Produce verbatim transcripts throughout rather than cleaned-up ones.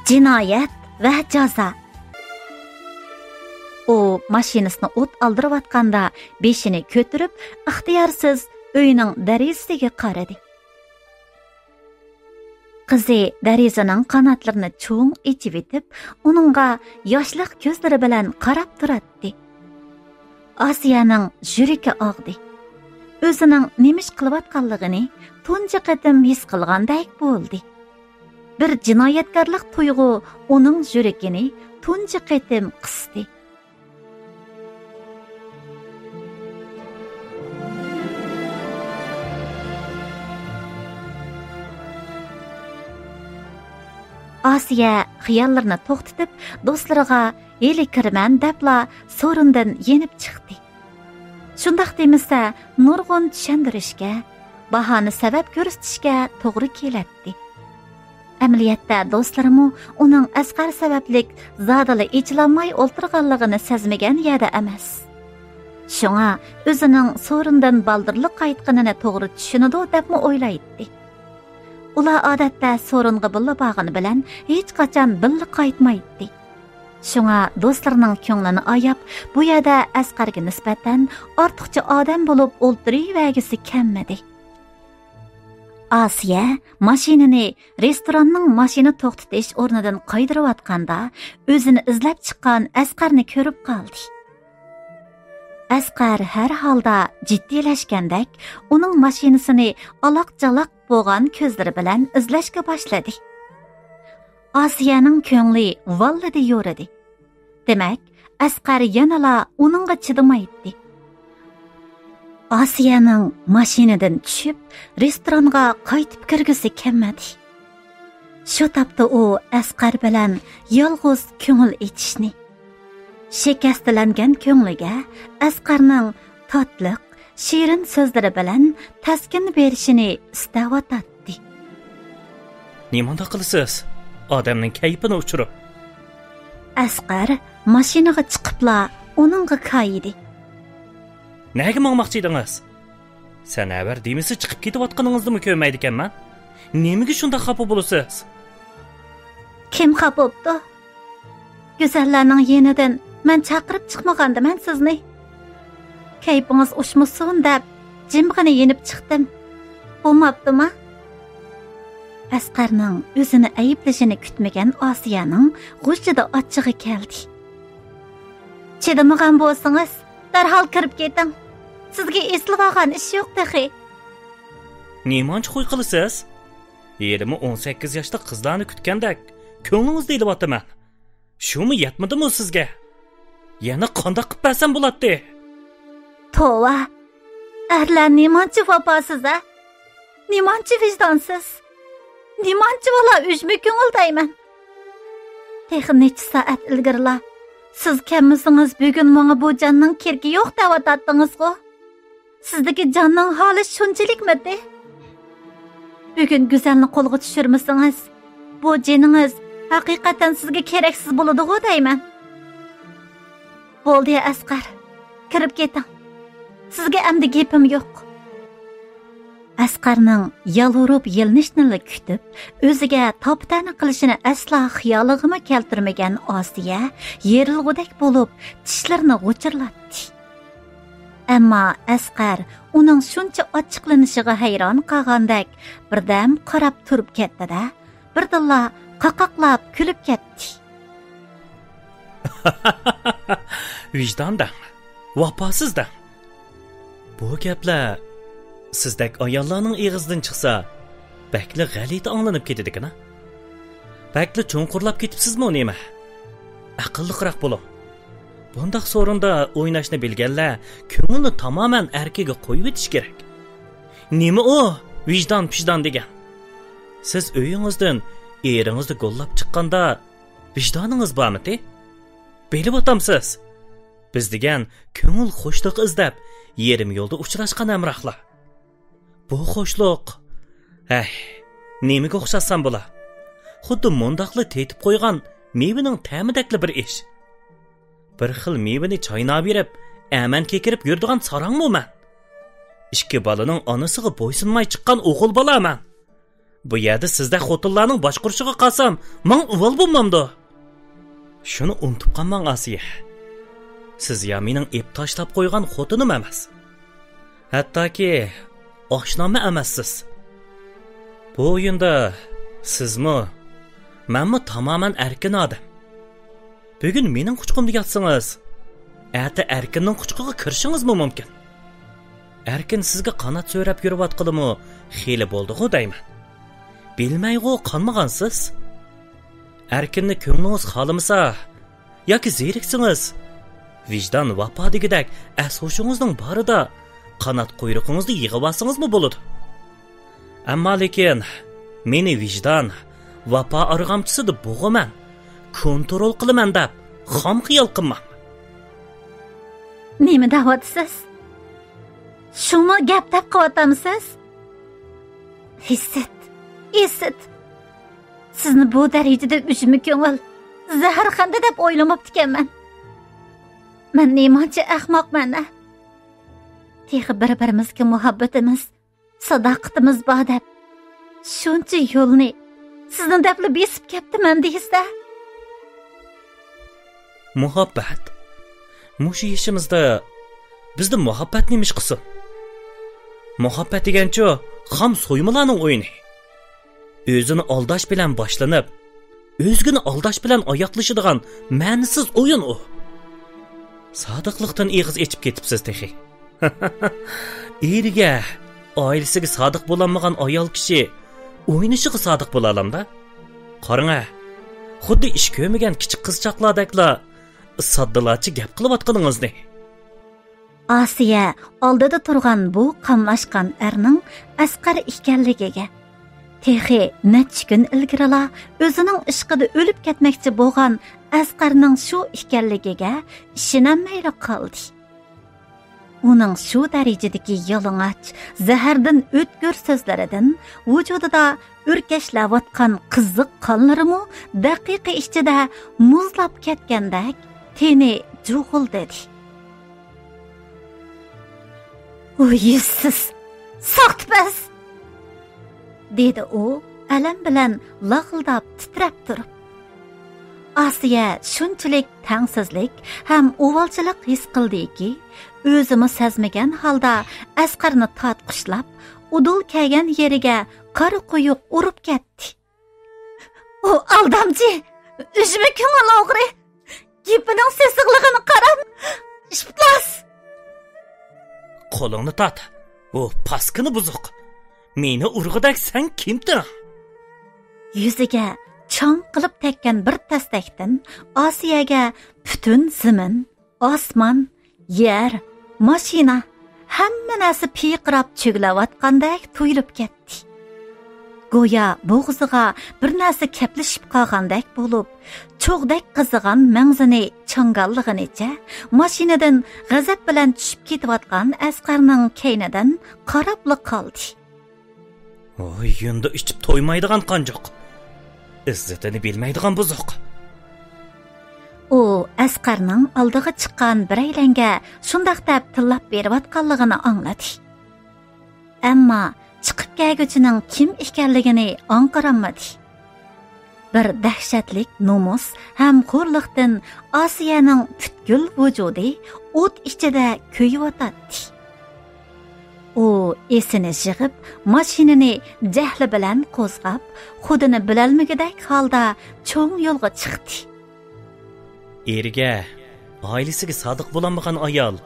جىنايەت ۋە جازا. ئۇ ماشىنىسىنى ئوت ئالدۇرۇۋاتقاندا بېشىنى كۆتۈرۈپ، ئىختىيارسىز ئۆينىڭ دېرىزىسىگە قارىدى. قىزى دېرىزىنىڭ قاناتلىرىنى چوڭ ئېچىۋېتىپ، ئۇنىڭغا ياشلىق كۆزلىرى بىلەن قاراپ تۇراتتى. ئاسىيەنىڭ يۈرىكى ئاغدى. ئۆزىنىڭ نېمە ئىش قىلىۋاتقانلىقىنى تۇنجى قېتىم ھېس قىلغاندەك بولدى. بىر جىنايەتكارلىق تۇيغۇ ئۇنىڭ يۈرىكىنى تۇنجى قېتىم قىستى. ئاسىيە خىياللىرىنى توختىتىپ، دوستلىرىغا «ھېلى كىرىمەن» دەپلا سورۇندىن يېنىپ چىقتى. شۇنداق دېمىسە، نۇرغۇن چۈشەندۈرۈشكە، باھانە سەۋەب كۆرسىتىشكە توغرا كېلەتتى. ئەمەلىيەتتە دوستلىرىمۇ ئۇنىڭ ئەسقەر سەۋەبلىك زادىلا ئېچىلالماي ئولتۇرغانلىقىنى سەزمىگەن يەردە ئەمەس. شۇڭا ئۆزىنىڭ سورۇندىن بالدۇرلا قايتقىنىنى توغرا چۈشىنىدۇ دەپمۇ ئويلايتتى. ئۇلار ئادەتتە سورۇنغا بىللە بارغىنى بىلەن ھېچقاچان بىللە قايتمايتتى. شۇڭا دوستلىرىنىڭ كۆڭلىنى ئاياپ، بۇ يەردە ئەسقەرگە نىسبەتەن ئارتۇقچە ئادەم بولۇپ ئولتۇرۇۋەرگۈسى كەلمىدى. ئاسىيە ماشىنىنى رېستوراننىڭ ماشىنا توختىتىش ئورنىدىن قايتۇرۇۋاتقاندا، ئۆزىنى ئىزدەپ چىققان ئەسقەرنى كۆرۈپ قالدى. ئەسقەر ھەر ھالدا جىددىيلەشكەندەك، ئۇنىڭ ماشىنىسىنى ئالاق-چالاق بولغان كۆزلىرى بىلەن ئىزلەشكە باشلىدى. ئاسىيەنىڭ كۆڭلى ۋاللىدە يورۇدى. دېمەك، ئەسقەر يەنىلا ئۇنىڭغا چىدىمايتتى. ئاسىيەنىڭ ماشىنىدىن چۈشۈپ، رېستورانغا قايتىپ كىرگۈسى كەلمىدى. شۇ تاپتا ئۇ ئەسقەر بىلەن يالغۇز كۆڭۈل ئېچىشنى، شىكەستلەنگەن كۆڭلىگە ئەسقەرنىڭ تاتلىق، شېرىن سۆزلىرى بىلەن تەسكىن بېرىشىنى ئىستەۋاتاتتى. نېمانداق قىلىسىز؟ ئادەمنىڭ كەيپىنى ئۇچۇرۇپ. ئەسقەر ماشىنىغا چىقىپلا ئۇنىڭغا كايىدى. نەگە ماڭماقچى ئىدىڭىز؟ سەنەۋەر دېمىسە چىقىپ كېتىۋاتقىنىڭىزنىمۇ كۆرمەيدىكەنمەن. نېمىگە شۇنداق خاپا بولىسىز؟ كىم خاپا بوپتۇ؟ گۈزەللەرنىڭ يېنىدىن مەن چاقىرىپ چىقمىغاندىمەن سىزنى. كەيپىڭىز ئۇچمىسۇن دەپ جىمغىنا يېنىپ چىقتىم. بولماپتىما؟ ئەسقەرنىڭ ئۆزىنى ئەيىبلىشىنى كۈتمىگەن ئاسىيەنىڭ غۇژژىدە ئاچچىقى كەلدى. چىدىمىغان بولسىڭىز، دەرھال كىرىپ كېتىڭ. سىزگە ئېسىلىۋالغان ئىش يوق تېخى. نېمانچە خۇي قىلىسىز؟ ھېلىمۇ ئون سەككىز ياشلىق قىزلارنى كۈتكەندەك كۆڭلىڭىزنى ئېلىۋاتىمەن. شۇمۇ يەتمىدىمۇ سىزگە؟ يەنە قانداق قىلىپ بەرسەم بولاتتى؟ توۋا، ئەرلەر نېمانچە ۋاپاسىز ھە؟ نېمانچە ۋىجدانسىز؟ نېمانچە بالا ئۈجمە كۆڭۈل دەيمەن. تېخى نەچچە سائەت ئىلگىرىلا سىز كەلمىسىڭىز بۈگۈن ماڭا بۇ جاننىڭ كېرىكى يوق دەۋاتاتتىڭىزغۇ؟ سىزدىكى جاننىڭ ھالى شۇنچىلىكمىدى؟ بۈگۈن گۈزەلنى قولغا چۈشۈرمىسىڭىز، بۇ جېنىڭىز ھەقىقەتەن سىزگە كېرەكسىز بولىدىغۇ دەيمەن. بولدى ئەسقەر، كىرىپ كېتىڭ. سىزگە ئەمدى گېپىم يوق. ئەسقەرنىڭ يالۋۇرۇپ يېلىنىشىنىلا كۈتۈپ، ئۆزىگە تاپا-تەنە قىلىشىنى ئەسلا خىيالىغىمۇ كەلتۈرمىگەن ئاسىيە يېرىلغۇدەك بولۇپ، چىشلىرىنى غۇچۇرلاتتى. ئەمما ئەسقەر ئۇنىڭ شۇنچە ئاچچىقلىنىشىغا ھەيران قالغاندەك بىردەم قاراپ تۇرۇپ كەتتى-دە، بىردىنلا قاقاقلاپ كۈلۈپ كەتتى. ۋىجدان دەڭ، ۋاپاسىز دەڭ. بۇ گەپلەر سىزدەك ئاياللارنىڭ ئېغىزىدىن چىقسا، بەكلا غەلىتە ئاڭلىنىپ كېتىدىكىنا. بەكلا چوڭقۇرلاپ كېتىپسىزمۇ نېمە؟ ئەقىللىقراق بولۇڭ. بۇنداق سورۇندا ئويناشنى بىلگەنلەر كۆڭۈلنى تامامەن ئەركىگە قويۇۋېتىش كېرەك. نېمە ئۇ ۋىجدان-پىجدان دېگەن؟ سىز ئۆيىڭىزدىن ئېرىڭىزنى گوللاپ چىققاندا ۋىجدانىڭىز بارمىتى؟ بىلىۋاتامسىز؟ بىز دېگەن كۆڭۈل خۇشلۇقى ئىزدەپ، يېرىم يولدا ئۇچراشقان ھەمراھلار. بۇ خۇشلۇق، ھەي، نېمىگە ئوخشاتسام بولا؟ خۇددى مۇنداقلا تېتىپ قويغان مېۋىنىڭ تەمىدەكلا بىر ئىش. بىر خىل مېۋىنى چايناۋېرىپ، ئەمەن كېكىرىپ يۈرىدىغان ساراڭمۇ مەن؟ ئىككى بالىنىڭ ئانىسىغا بويسۇنماي چىققان ئوغۇل بالا مەن. بۇ يەردە سىزدەك خوتۇنلارنىڭ باشقۇرۇشىغا قالسام، ماڭا ئۇۋال بولمامدۇ؟ شۇنى ئۇنتۇپ قالماڭ، ئاسىيە. سىز يا مېنىڭ ئېپ تاشلاپ قويغان خوتۇنۇم ئەمەس. ھەتتاكى ئاشناممۇ ئەمەسسىز. بۇ ئويۇندا سىزمۇ، مەنمۇ تامامەن ئەركىن ئادەم. بۈگۈن مېنىڭ قۇچىقىمدا ياتسىڭىز، ئەتە ئەركىننىڭ قۇچىقىغا كىرىشىڭىزمۇ مۇمكىن. ئەركىن سىزگە قانات سۆرەپ يۈرۈۋاتقىلىمۇ خېلى بولدىغۇ دەيمەن. بىلمەيغۇ قانمىغانسىز. ئەركىننى كۆڭلىڭىز خالىمىسا ياكى زېرىكسىڭىز، ۋىجدان، ۋاپا دېگۈدەك ئەس-ھوشىڭىزنىڭ بارىدا قانات قۇيرۇقىڭىزنى يىغىۋالسىڭىزمۇ بولىدۇ. ئەمما لېكىن مېنى ۋىجدان، ۋاپا ئارغامچىسىدا بوغىمەن، كونترول قىلىمەن دەپ خام خىيال قىلماڭ. نېمە دەۋاتىسىز؟ شۇمۇ گەپ دەپ قىلىۋاتامسىز؟ ئىسىت، ئىسىت. سىزنى بۇ دەرىجىدە ئۈجمە كۆڭۈل، زەھەرخەندە دەپ ئويلىماپتىكەنمەن. مەن نېمانچە ئەخمەقمەن-ە؟ تېخى بىر-بىرىمىزگە مۇھەببىتىمىز، ساداقىتىمىز بار دەپ، شۇنچە يولنى سىزنى دەپلا بېسىپ كەپتىمەن دېسە. مۇھەببەت؟ مۇشۇ يېشىمىزدا بىزدە مۇھەببەت نېمە ئىش قىلسۇن؟ مۇھەببەت دېگەنچۇ خام سويمىلارنىڭ ئويۇنى. ئۆزىنى ئالداش بىلەن باشلىنىپ، ئۆزگىنى ئالداش بىلەن ئاياغلىشىدىغان مەنىسىز ئويۇن ئۇ. سادىقلىقتىن ئېغىز ئېچىپ كېتىپسىز تېخى. ئېرىگە، ئائىلىسىگە سادىق بولالمىغان ئايال كىشى ئوينىشىغا سادىق بولالامدا؟ قاراڭە، خۇددى ئىش كۆرمىگەن كىچىك قىزچاقلاردەكلا ساددىلارچە گەپ قىلىۋاتقىنىڭىزنى. ئاسىيە ئالدىدا تۇرغان بۇ قاملاشقان ئەرنىڭ ئەسقەر ئىكەنلىكىگە، تېخى نەچچە كۈن ئىلگىرىلا ئۆزىنىڭ ئىشقىدا ئۆلۈپ كەتمەكچى بولغان ئەسقەرنىڭ شۇ ئىكەنلىكىگە ئىشىنەلمەيلا قالدى. ئۇنىڭ شۇ دەرىجىدىكى يالىڭاچ، زەھەردىن ئۆتكۈر سۆزلىرىدىن ۋۇجۇدىدا ئۆركەشلەۋاتقان قىزىق قانلىرىمۇ دەقىقە ئىچىدە مۇزلاپ كەتكەندەك تېنى جۇغۇلدىدى. ئۇ يۈزسىز، ساختىپەز! دېدى ئۇ ئەلەم بىلەن لاغىلداپ تىترەپ تۇرۇپ. ئاسىيە شۇنچىلىك تەڭسىزلىك ھەم ئۇۋالچىلىق ھېس قىلدىكى، ئۆزىمۇ سەزمىگەن ھالدا ئەسقەرنى تارتقۇچلاپ، ئۇدۇل كەلگەن يېرىگە قارا قويۇق ئۇرۇپ كەتتى. ئۇ ئالدامچى، ئۈجمە كۆڭۈل ئوغرى. گېپىنىڭ سېسىقلىقىنى قاراپ، ئىپلاس! قولۇڭنى تارت، ئۇ پاسكىنا بۇزۇق. مېنى ئۇرغۇدەك سەن كىمتىڭ؟ يۈزىگە چاڭ قىلىپ تەگكەن بىر تەستەكتىن ئاسىيەگە پۈتۈن زېمىن، ئاسمان، يەر، ماشىنا، ھەممە نەرسە پىرقىراپ چۆگىلەۋاتقاندەك تۇيۇلۇپ كەتتى. گويا بوغۇزىغا بىر نەرسە كەپلىشىپ قالغاندەك بولۇپ، چوغدەك قىزىغان مەڭزىنى چاڭگاللىغىنىچە ماشىنىدىن غەزەپ بىلەن چۈشۈپ كېتىۋاتقان ئەسقەرنىڭ كەينىدىن قاراپلا قالدى. ۋاي، يۇندى ئىچىپ تويمايدىغان قانجۇق. ئىززىتىنى بىلمەيدىغان بۇزۇق. ئۇ ئەسقەرنىڭ ئالدىغا چىققان بىرەيلەنگە شۇنداق دەپ تىللاپ بېرىۋاتقانلىقىنى ئاڭلىدى. ئەمما چىقىپ كەلگۈچىنىڭ كىم ئىكەنلىكىنى ئاڭقىرالمىدى. بىر دەھشەتلىك نومۇس ھەم خورلۇقتىن ئاسىيەنىڭ پۈتكۈل ۋۇجۇدى ئوت ئىچىدە كۆيۈۋاتاتتى. ئۇ ئېسىنى يىغىپ، ماشىنىنى جەھلى بىلەن قوزغاپ، خۇدىنى بىلەلمىگۈدەك ھالدا چوڭ يولغا چىقتى. ئېرىگە، ئائىلىسىگە سادىق بولالمىغان ئايال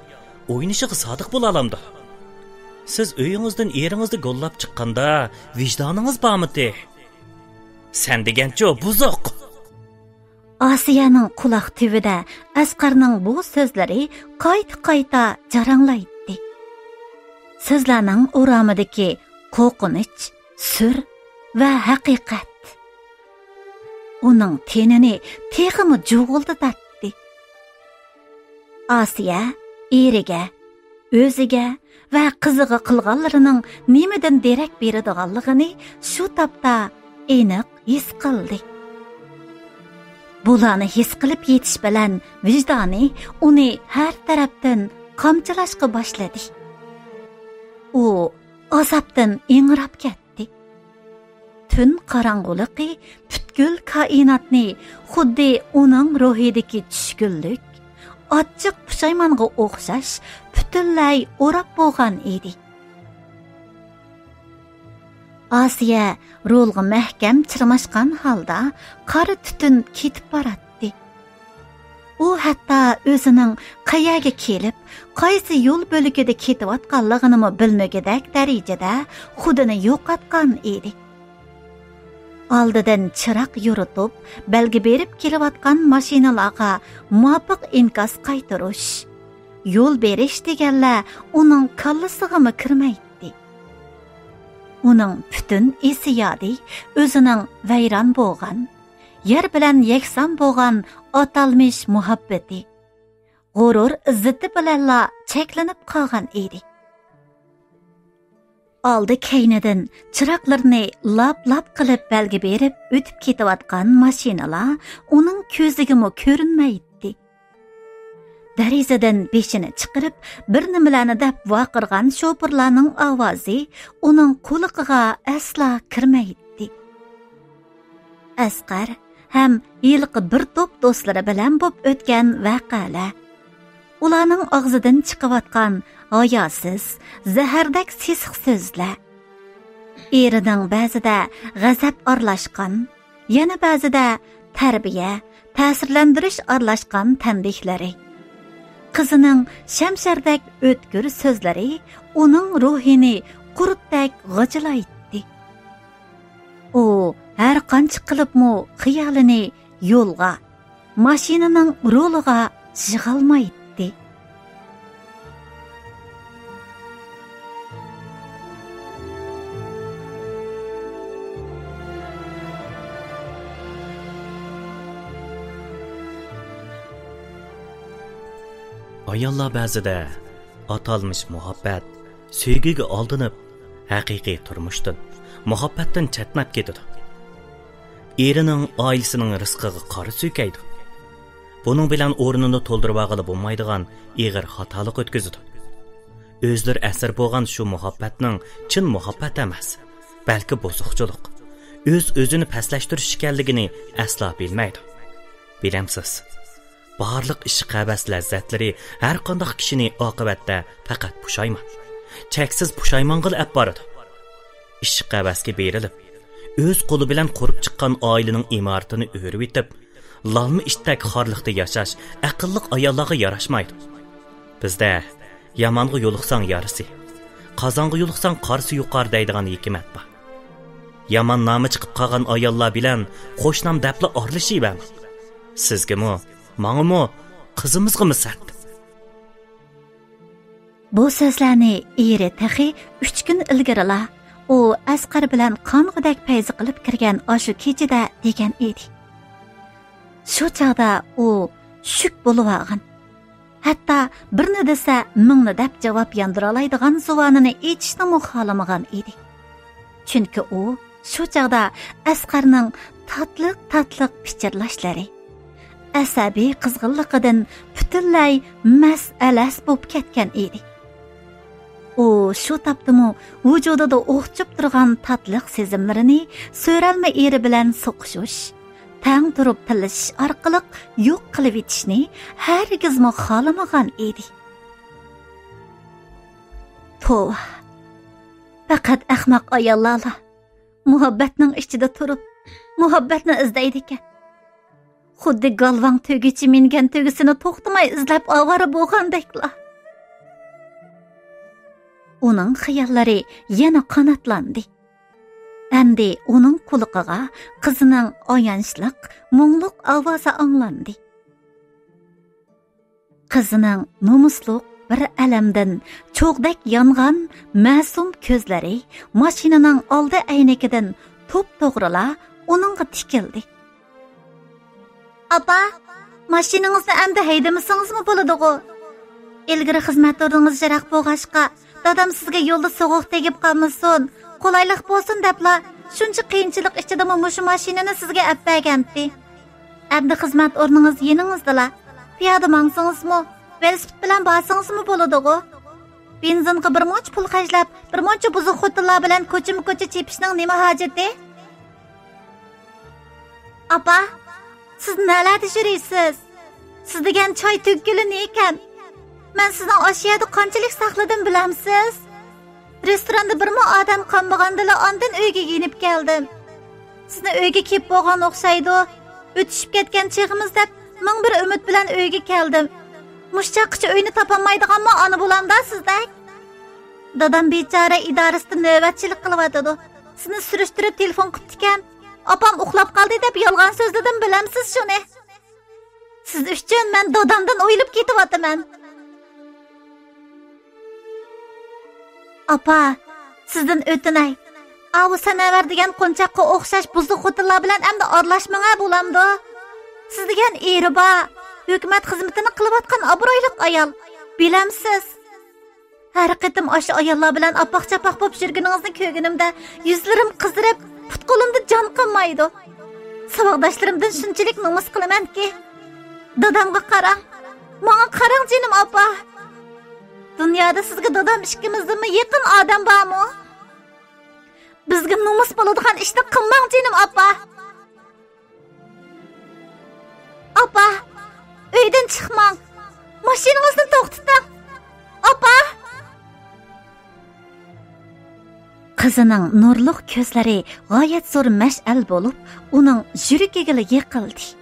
ئوينىشىغا سادىق بولالامدۇ؟ سىز ئۆيىڭىزدىن ئېرىڭىزنى گوللاپ چىققاندا ۋىجدانىڭىز بارمىدى؟ سەن دېگەنچۇ بۇزۇق! ئاسىيەنىڭ قۇلاق تۈۋىدە ئەسقەرنىڭ بۇ سۆزلىرى قايتا-قايتا جاراڭلايتتى. سۆزلەرنىڭ ئورامىدىكى قورقۇنچ، سۈر ۋە ھەقىقەت ئۇنىڭ تېنىنى تېخىمۇ جۇغۇلدىتاتتى. ئاسىيە ئېرىگە، ئۆزىگە ۋە قىزىغا قىلغانلىرىنىڭ نېمىدىن دېرەك بېرىدىغانلىقىنى شۇ تاپتا ئېنىق ھېس قىلدى. بۇلارنى ھېس قىلىپ يېتىش بىلەن ۋىجدانى ئۇنى ھەر تەرەپتىن قامچىلاشقا باشلىدى. ئۇ ئازابتىن ئىڭراپ كەتتى. تۈن قاراڭغۇلۇقى پۈتكۈل كائىناتنى خۇددى ئۇنىڭ روھىدىكى چۈشكۈنلۈك، ئاچچىق پۇشايمانغا ئوخشاش پۈتۈنلەي ئوراپ بولغان ئىدى. ئاسىيە رولغا مەھكەم چىرماشقان ھالدا قارا تۈتۈن كېتىپ باراتتى. ئۇ ھەتتا ئۆزىنىڭ قەيەرگە كېلىپ، قايسى يول بۆلىكىدە كېتىۋاتقانلىقىنىمۇ بىلمىگۈدەك دەرىجىدە خۇدىنى يوقاتقان ئىدى. ئالدىدىن چىراغ يورۇتۇپ، بەلگە بېرىپ كېلىۋاتقان ماشىنىلارغا مۇۋاپىق ئىنكاس قايتۇرۇش، يول بېرىش دېگەنلەر ئۇنىڭ كاللىسىغىمۇ كىرمەيتتى. ئۇنىڭ پۈتۈن ئېسى يادى ئۆزىنىڭ ۋەيران بولغان، يەر بىلەن يەكسان بولغان ئاتالمىش مۇھەببىتى، غۇرۇر ئىززىتى بىلەنلا چەكلىنىپ قالغان ئىدى. ئالدى كەينىدىن چىراغلىرىنى لاپ-لاپ قىلىپ بەلگە بېرىپ ئۆتۈپ كېتىۋاتقان ماشىنىلار ئۇنىڭ كۆزىگىمۇ كۆرۈنمەيتتى. دېرىزىدىن بېشىنى چىقىرىپ، بىر نېمىلەرنى دەپ ۋارقىرىغان شوپۇرلارنىڭ ئاۋازى ئۇنىڭ قۇلىقىغا ئەسلا كىرمەيتتى. ئەسقەر ھەم ھېلىقى بىر توپ دوستلىرى بىلەن بولۇپ ئۆتكەن ۋەقەلەر، ئۇلارنىڭ ئاغزىدىن چىقىۋاتقان ھاياسىز، زەھەردەك سېسىق سۆزلەر، ئېرىنىڭ بەزىدە غەزەپ ئارىلاشقان، يەنە بەزىدە تەربىيە، تەسىرلەندۈرۈش ئارىلاشقان تەنبىھلىرى، قىزىنىڭ شەمشەردەك ئۆتكۈر سۆزلىرى ئۇنىڭ روھىنى قۇرتتەك غاجىلايتتى. ئۇ ھەر قانچە قىلىپمۇ خىيالىنى يولغا، ماشىنىنىڭ رولىغا يىغالمايتتى. ئاياللار بەزىدە ئاتالمىش مۇھەببەت، سۆيگۈگە ئالدىنىپ، ھەقىقىي تۇرمۇشتىن، مۇھەببەتتىن چەتنەپ كېتىدۇ. ئېرىنىڭ، ئائىلىسىنىڭ رىزقىغا قارا سۆكەيدۇ. بۇنىڭ بىلەن ئورنىنى تولدۇرۇۋالغىلى بولمايدىغان ئېغىر خاتالىق ئۆتكۈزىدۇ. ئۆزلىرى ئەسىر بولغان شۇ مۇھەببەتنىڭ چىن مۇھەببەت ئەمەس، بەلكى بۇزۇقچىلىق، ئۆز-ئۆزىنى پەسلەشتۈرۈش ئىكەنلىكىنى ئەسلا بىلمەيدۇ. بىلەمسىز؟ بارلىق ئىشق-ھەۋەس لەززەتلىرى ھەر قانداق كىشىنى ئاقىۋەتتە پەقەت پۇشايمان، چەكسىز پۇشايمانغىلا ئەپ بارىدۇ. ئىشق-ھەۋەسكە بېرىلىپ، ئۆز قولى بىلەن قۇرۇپ چىققان ئائىلىنىڭ ئىمارىتىنى ئۆرۈۋېتىپ، لالما ئىتتەك خارلىقتا ياشاش ئەقىللىق ئاياللارغا ياراشمايدۇ. بىزدە «يامانغا يولۇقساڭ يارىسى، قازانغا يولۇقساڭ قارىسى يۇقار» دەيدىغان ھېكمەت بار. يامان نامى چىقىپ قالغان ئاياللار بىلەن خوش نام دەپلا ئارىلىشىۋەرمەڭ. سىزگىمۇ، ماڭىمۇ، قىزىمىزغىمۇ سەت. بۇ سۆزلەرنى ئېرى تېخى ئۈچ كۈن ئىلگىرىلا ئۇ ئەسقەر بىلەن قانغۇدەك پەيزى قىلىپ كىرگەن ئاشۇ كېچىدە دېگەن ئىدى. شۇ چاغدا ئۇ شۈك بولۇۋالغان. ھەتتا بىرنى دېسە مىڭنى دەپ جاۋاب ياندۇرالايدىغان زۇۋانىنى ئېچىشنىمۇ خالىمىغان ئىدى. چۈنكى ئۇ شۇ چاغدا ئەسقەرنىڭ تاتلىق-تاتلىق پىچىرلاشلىرى، ئەسەبىي قىزغىنلىقىدىن پۈتۈنلەي مەس-ئەلەس بولۇپ كەتكەن ئىدى. ئۇ شۇ تاپتىمۇ ۋۇجۇدىدا ئوخچۇپ تۇرغان تاتلىق سېزىملىرىنى سۆرەلمە ئېرى بىلەن سوقۇشۇش، تەڭ تۇرۇپ تىللىشىش ئارقىلىق يوق قىلىۋېتىشنى ھەرگىزمۇ خالىمىغان ئىدى. توۋا، پەقەت ئەخمەق ئاياللارلا مۇھەببەتنىڭ ئىچىدە تۇرۇپ، مۇھەببەتنى ئىزدەيدىكەن. خۇددى گالۋاڭ تۆگىچى مىنگەن تۆگىسىنى توختىماي ئىزلەپ ئاۋارە بولغاندەكلا. ئۇنىڭ خىياللىرى يەنە قاناتلاندى. ئەمدى ئۇنىڭ قۇلىقىغا قىزىنىڭ ئايانچلىق، مۇڭلۇق ئاۋازى ئاڭلاندى. قىزىنىڭ نومۇسلۇق بىر ئەلەمدىن چوغدەك يانغان مەسۇم كۆزلىرى ماشىنىنىڭ ئالدى ئەينىكىدىن توپتوغرىلا ئۇنىڭغا تىكىلدى. ئاپا، ماشىنىڭىزنى ئەمدى ھەيدىمىسىڭىزمۇ بولىدىغۇ؟ ئىلگىرى خىزمەت ئورنىڭىز يىراق بولغاچقا، دادام سىزگە يولدا سوغۇق تېگىپ قالمىسۇن، قولايلىق بولسۇن دەپلا، شۇنچە قىيىنچىلىق ئىچىدىمۇ مۇشۇ ماشىنىنى سىزگە ئەپ بەرگەنتى. ئەمدى خىزمەت ئورنىڭىز يېنىڭىزدىلا. پىيادە ماڭسىڭىزمۇ، ۋېلىسىپىت بىلەن بارسىڭىزمۇ بولىدىغۇ؟ بېنزىنغا بىر مۇنچە پۇل خەجلەپ، بىر مۇنچە بۇزۇق خوتۇنلار بىلەن كوچىمۇ كوچا چېپىشنىڭ نېمە ھاجىتى؟ ئاپا، سىز نەلەردە يۈرىسىز؟ سىز دېگەن چاي تۈگكىلى نېكەن؟ مەن سىزنىڭ ئاشۇ يەردە قانچىلىك ساقلىدىم بىلەمسىز؟ رېستوراندا بىرمۇ ئادەم قالمىغاندىلا ئاندىن ئۆيگە يېنىپ كەلدىم. سىزنى ئۆيگە كېلىپ بولغان ئوخشايدۇ. ئۆتۈشۈپ كەتكەن چېغىمىز دەپ مىڭ بىر ئۈمىد بىلەن ئۆيگە كەلدىم. مۇشۇ چاغقىچە ئۆينى تاپالمايدىغانمۇ ئانا بولامدا سىزدەك؟ دادام بىچارە ئىدارىسىدا نۆۋەتچىلىك قىلىۋاتىدۇ. سىزنى سۈرۈشتۈرۈپ تېلېفون قىپتىكەن. ئاپام ئۇخلاپ قالدى دەپ يالغان سۆزلىدىم بىلەمسىز شۇنى؟ سىز ئۈچۈن مەن دادامدىن ئويۇلۇپ كېتىۋاتىمەن. ئاپا، سىزدىن ئۆتۈنەي. ئاۋۇ سەنەۋەر دېگەن قونچاققا ئوخشاش بۇزۇق خوتۇنلار بىلەن ئەمدى ئارىلاشماڭا بولامدۇ؟ سىز دېگەن ئېرى بار، ھۆكۈمەت خىزمىتىنى قىلىۋاتقان ئابرۇيلۇق ئايال. بىلەمسىز؟ ھەر قېتىم ئاشۇ ئاياللار بىلەن ئاپاق-چاپاق بولۇپ يۈرگىنىڭىزنى كۆرگىنىمدە يۈزلىرىم قىزىرىپ، پۇت-قولۇمدا جان قالمايدۇ. ساۋاقداشلىرىمدىن شۇنچىلىك نومۇس قىلىمەنكى. دادامغا قاراڭ، ماڭا قاراڭ جېنىم ئاپا. دۇنيادا سىزگە دادام ئىككىمىزدىنمۇ يېقىن ئادەم بارمۇ؟ بىزگە نومۇس بولىدىغان ئىشنى قىلماڭ جېنىم ئاپا. ئاپا، ئۆيدىن چىقماڭ. ماشىنىڭىزنى توختىتىڭ. ئاپا! قىزىنىڭ نۇرلۇق كۆزلىرى غايەت زور مەشئەل بولۇپ، ئۇنىڭ يۈرىكىگىلا يېقىلدى.